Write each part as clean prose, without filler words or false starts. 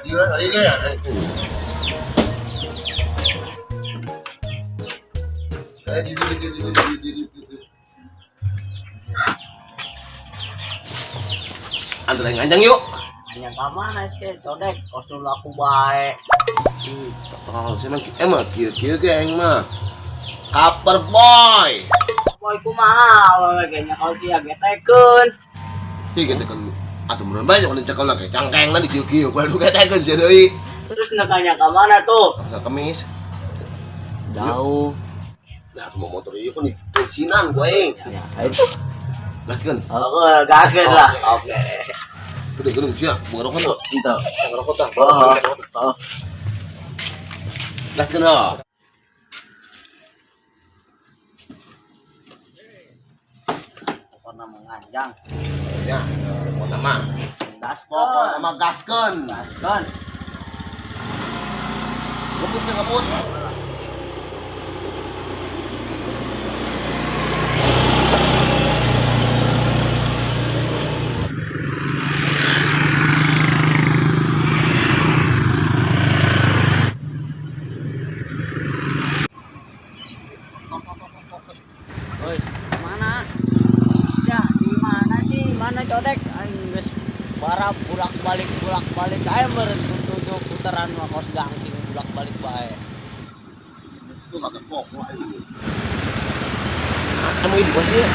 Tadi lah, tadi ge. Eh, di. Antar yang nganjang yuk. Hanya ka mana sih, codek, kos dulu aku baik. Oh, saya mah emang kieu-kieu ge aing mah. Kaper boy. Boy kumaha awewe ge nya kalau sia getekeun. Ih, gitu kan atuh mun bae kalau cekel lagi cangkengna di kieu-kieu baru getekeun sia deui. Terus nekanya ka mana tuh? Pasar Kemis. Jauh. Nah, mau motor ieu kan di bensinan gua aing. Ya, itu. Gaskeun. Oke, gaskeun lah. Oke. Udah gunung sia, bukan rokok tuh. Itu. Ngerokok tah. Oh, oh. Gaskeun ha. Pokoknya menganjang. Ya, pokokna mah. Gaskeun. Pokokna mah gaskeun. Gaskeun. Ngebut ya ngebut. Oi, mana? Ya, di mana sih? Mana codek? Aing geus bara bolak-balik bolak-balik aya meureun tujuh putaran mah kos gangsing bolak-balik bae. Itu rada pokok aing. Emang ini pasti ya?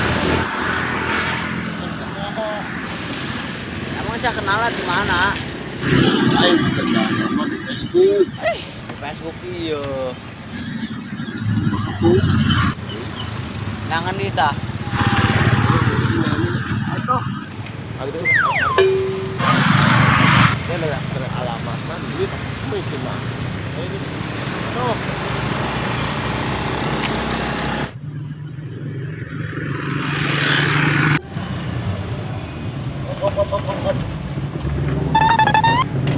Emang saya kenalan di mana? Aing kenal sama di Facebook. Di Facebook iya. Nangan di tah. Itu. Dia ada alamat mah duit mungkin mah. Tuh. Op.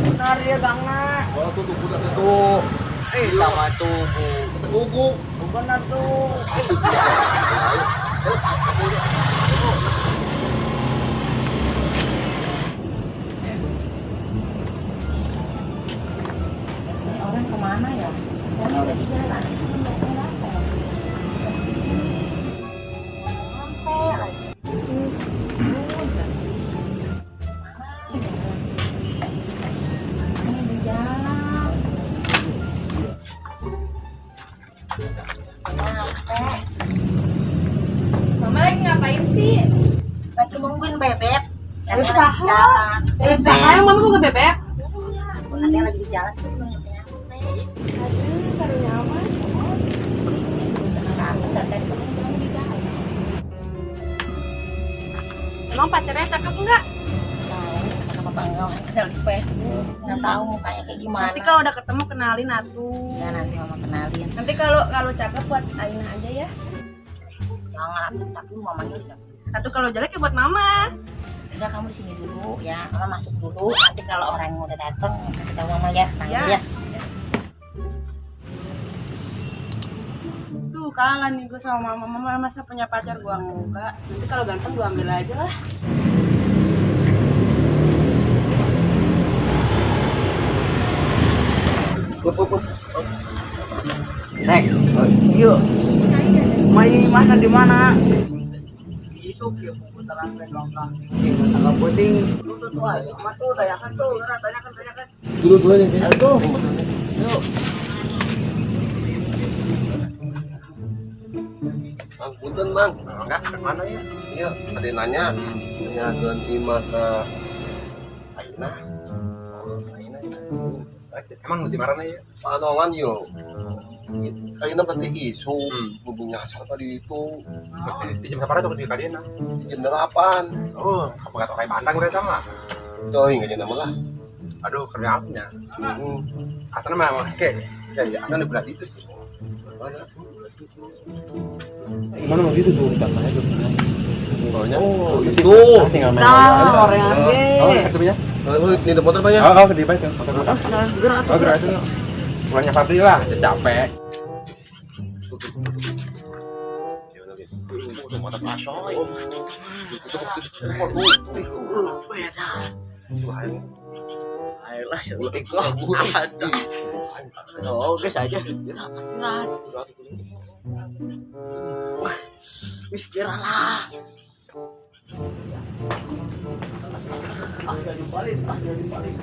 Benar ya gangna. Oh, tuh tuh tuh. Eh, sama tubuh. Tugu. Benar tuh. Ini orang kemana ya? Kayaknya udah di jalan. Nyampe lagi. Mana di jalan. Nyampe. Mama lagi ngapain sih? Lagi nungguin bebek. Bebek saha? Jalan. Bebek saha yang mama nunggu bebek? Katanya lagi di jalan tuh belum nyampe-nyampe. Aduh, baru nyaman. Emang pacarnya cakep nggak? Tahu, kenapa enggak kenal di Facebook? Nggak tahu mukanya kayak gimana. Nanti kalau udah ketemu kenalin atuh. Ya nanti mama kenalin. Nanti kalau kalau cakep buat Aina aja ya. Jangan, tapi mamanya udah. Atau kalau jelek ya buat mama. Udah kamu di sini dulu ya, mama masuk dulu. Nanti kalau orang yang udah datang, kasih tahu mama ya, panggil Ya. ya. Tuh kalah nih gue sama mama. Mama masa punya pacar gua enggak. Nanti kalau ganteng gua ambil aja lah. Up, up, up. Nek, yuk. Mai mana di mana? Isuk ya putaran teh ganggang. Tangga puting. Tuh tuh tuh, ayo tuh tanyakan tuh, tanyakan tanyakan. Dulu dulu aja. Ayo. Yuk. Mang, punten, Mang. Enggak, mana ya? Iya, ada yang nanya. Nanya ganti mata Aina. Oh, Aina. Emang di mana ya? Panongan yo. Aina berarti isu. Hubungnya asal tadi itu. Di jam berapa tuh di kalian? Jam 8. Oh, kamu gak tau kayak bandang udah sama. Tuh, enggak jadi nama lah. Aduh, kerja apanya? Atau nama oke. Ya, ya, anda berat itu. Mana? Gimana mau gitu tuh bapaknya tuh. Oh, itu. Tinggal main. Nah, orang aja. Oh, satunya. Oh, ini ada motor banyak. Oh, oh, di bike. Motor. Oh, gerak itu. Pulangnya pabrik lah, udah capek. Ayolah, seperti kok ada. Oh, guys aja. Kira, kira. Wis kira lah. Ah, jadi balik, ah, jadi balik.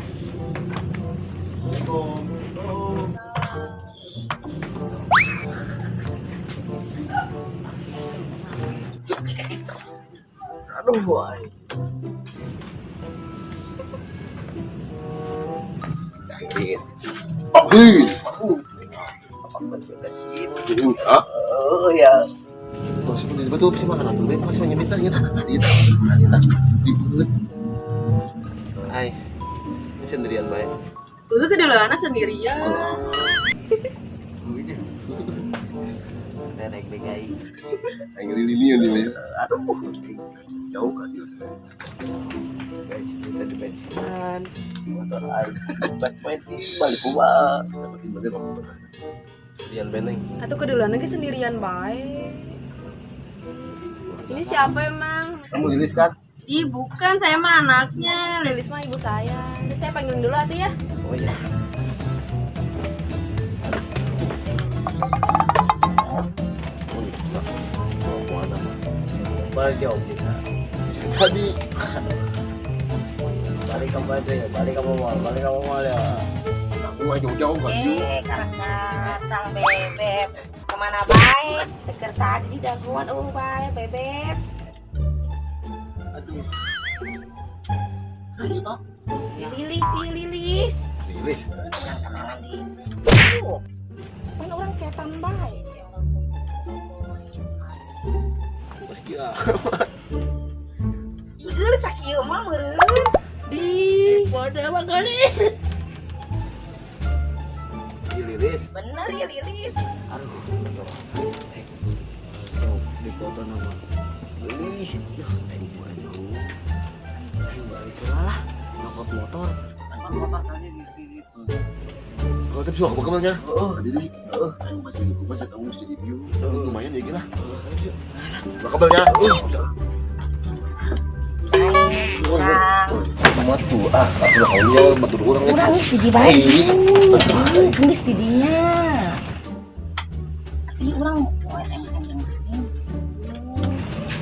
Aduh, ay. Hei. Ah, Oh ya. bos, betul sih makan atuh deh, masih minta gitu. Tadi tadi ribet. Hai. Ini sendirian bae. Lu ke dalam sendirian. Derek DKI. Aing ini yang di Aduh. Jauh kan dia. Guys, kita di pensiun. Motor aing buat pointing balik kumaha. Tapi bener kok. Sendirian bae neng. Atau ke dalam lagi sendirian bae. Ini siapa emang? Kamu Lilis kan? Ih, bukan, saya mah anaknya. Lilis mah ibu saya. Ini saya panggilin dulu atuh ya. Oh iya. Oh iya. Mau ada mah. Balik jauh kita. Bisa tadi. Balik ke mana ya? Balik ke mall, balik ke mall ya. Aku mah jauh-jauh kan. Eh, karek datang bebek. Kemana bae? Teker tadi daguan bae bebek. Aduh. Ayo toh. Lilis, ih, Lilis. Lilis. Orang kenalan di Facebook. Kan orang cetan bae. Mas kia. Ih, geulis sakieu mah meureun. Di, bodoh mah geulis. Ih, Lilis. Bener ya Lilis. Aduh, motor. Eh, di foto nama. Gelis. Duh, aing bukan jauh. Aing balik lah. Nyokot motor. Motor tadi di gitu. Kalau tapi suka kebel-kebelnya. Heeh. Jadi, aing masih di rumah, saya tahu mesti di view. Lumayan ya gila. Kebelnya. Kang, Matu ah, aku udah kau ya, batur orang urang geus di bae. Ih, Geus di dinya. Ih, urang mau SMS jeung mana?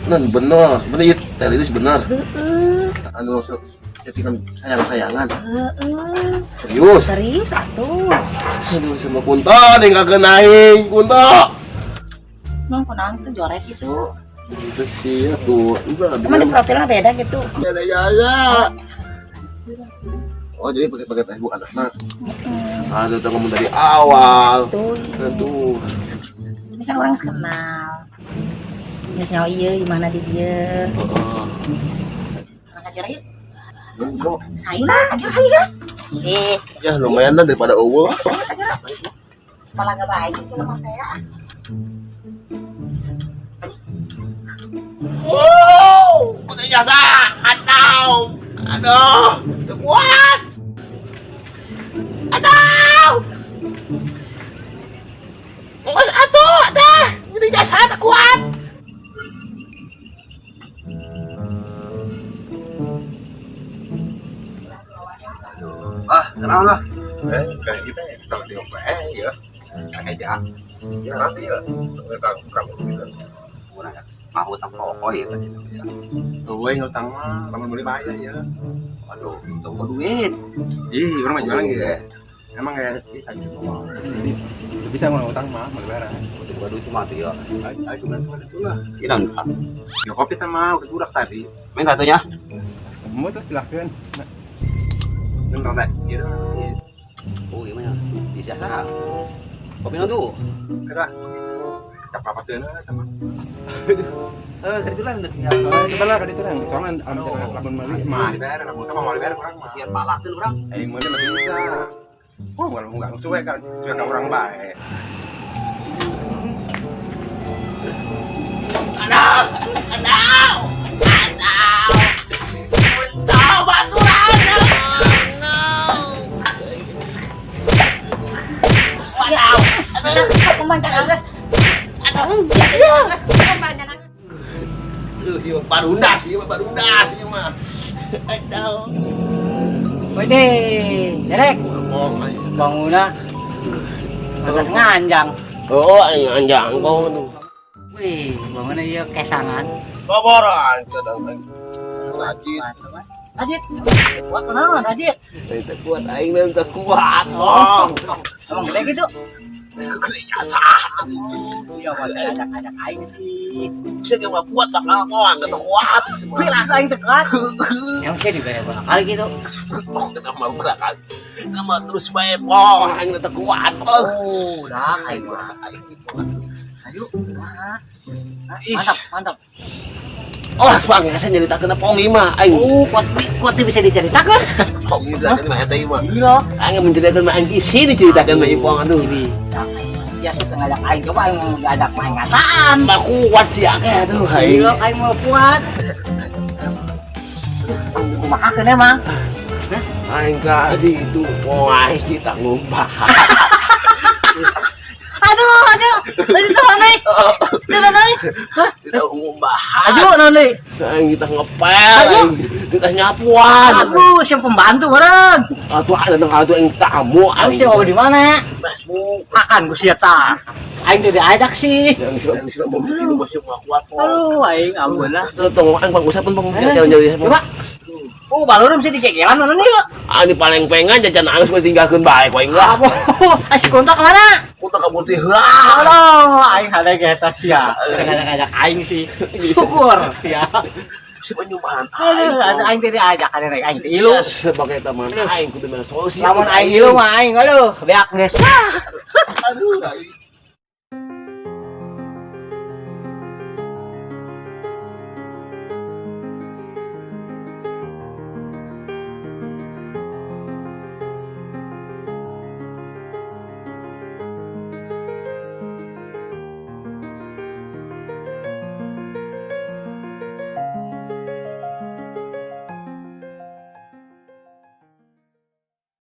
Nan bener, bener ieu teh Lilis bener. Heeh, Anu chattingan sayang-sayangan. heeh. Serius. Serius atuh. Aduh, sama Kunto nih kagak naik, Kunto. Emang kunaon tuh joret gitu. Itu sih, aduh, enggak Emang di profilnya beda gitu. Beda ya ya. Oh, jadi pakai pakai Facebook anaknya. Aduh, udah ngomong dari awal. Tuh. Aduh. Ini kan orang kenal. Geus nyawa ieu gimana di dia. Heeh. Orang ajar yuk. Bro, Sayu lah, ajar ayo ya. Yes. ya lumayan lah daripada eueuh. Malah gak baik gitu sama saya. Wow, udah jasa, aduh, aduh, teu kuat. Aduh. Nggak atuh, dah, jadi jasa tak kuat. Ah, kenal lah. Eh, kayak kita ya, sama dia ya. Kayak aja. Ya, nanti ya. Kita kurang gitu. Mau utang rokok ya tadi. Tuh, ngutang mah, lamun beli bayar ya. Aduh, tunggu duit. Ih, orang mah jualan gitu ya. Emang kayak bisa gitu. Bisa mau utang mah, mau bayar. Tunggu duit cuma tuh ya. Ayo, cuma itu lah. Ini entah. Ya kopi sama udah budak tadi. Minta satunya. Mau tuh silahkan. Nah. Bentar, deh. Gitu. Oh, gimana? Bisa lah. Kopi tuh. Kira. Cap apa sih sama. Eh, tadi lah. Ya, Coba lah kali itu lah. Soalnya lamun beli mah dibayar, lamun sama mau dibayar kurang mah. Biar palasin orang. Eh, beli masih bisa. Wah, walau nggak suwe kan, suwe ka orang bae. Aduh, aduh, aduh. Kunto baturan. Wow. Aduh, pembantu anggas. Aduh, Aduh, ieu parundas, ieu mah parundas, ieu mah. Aduh. Wede. Derek, Pong aing. Bangunna. Atas nganjang. Oh, aing nganjang pong aduh. Wih, bangunna ieu kesangan. Boboran sedang rajin. Ajit. Kuat kunaon, Ajit? Aing teu kuat, aing teu kuat, pong. Emang gede gitu? Biasa. Iya, boleh ajak-ajak aing sih. Saya nggak kuat bakal pong, nggak kuat. Wih, rasa aing teu kuat. Emang sih dibere bakal gitu. Pong kenapa mau gerakan? Kenapa terus bae pong? Aing teu kuat, pong. Oh, dah aing mah. Ayo, kumaha? Mantap, mantap. Oh, bang, saya nyeritakeun pong ieu mah aing. Oh, kuat kuat bisa diceritakan. Pong ini kan mah eta ieu mah. Gila. Aing menceritakan mah aing di sini ceritakan mah ieu pong aduh. Ya sih ngajak aing coba aing mau ngajak main ngasaan. Mah kuat sih akeh aduh aing. Gila, aing mau kuat. Kumaha keun emang? Aing tadi itu pong aing kita ngumbah. Aduh, aduh. Aduh, turun nih. Turun nih. Tidak ngumbah. Aduh, nih. Aing kita ngepel, aing kita nyapuan. Aku siapa pembantu bareng. Atuh ada nang atuh aing tamu Aku aing. siapa di mana? Facebook. Makan gue siapa? Aing tidak diajak sih. Yang Yang sudah mau bikin masih nggak kuat pong. Aduh, aing ampun lah. tong aing pang usah pun pang jalan-jalan. Coba. Oh, balurum sih dicekelan mana nih? Ah di paling pengen jajan angis mah tinggalkeun bae ku aing lah. Apa? Asik kontak kemana? Kutak kabur teh heula. Aduh, aing ada geta sia. Ngajak-ngajak aing sih. Syukur ya. Si penyumbaan. Aduh, ada aing tidak diajak ada rek aing teh ilu. Sebagai teman aing kudu mere solusi. Lamun aing ilu mah aing aduh, beak geus. Aduh, aing.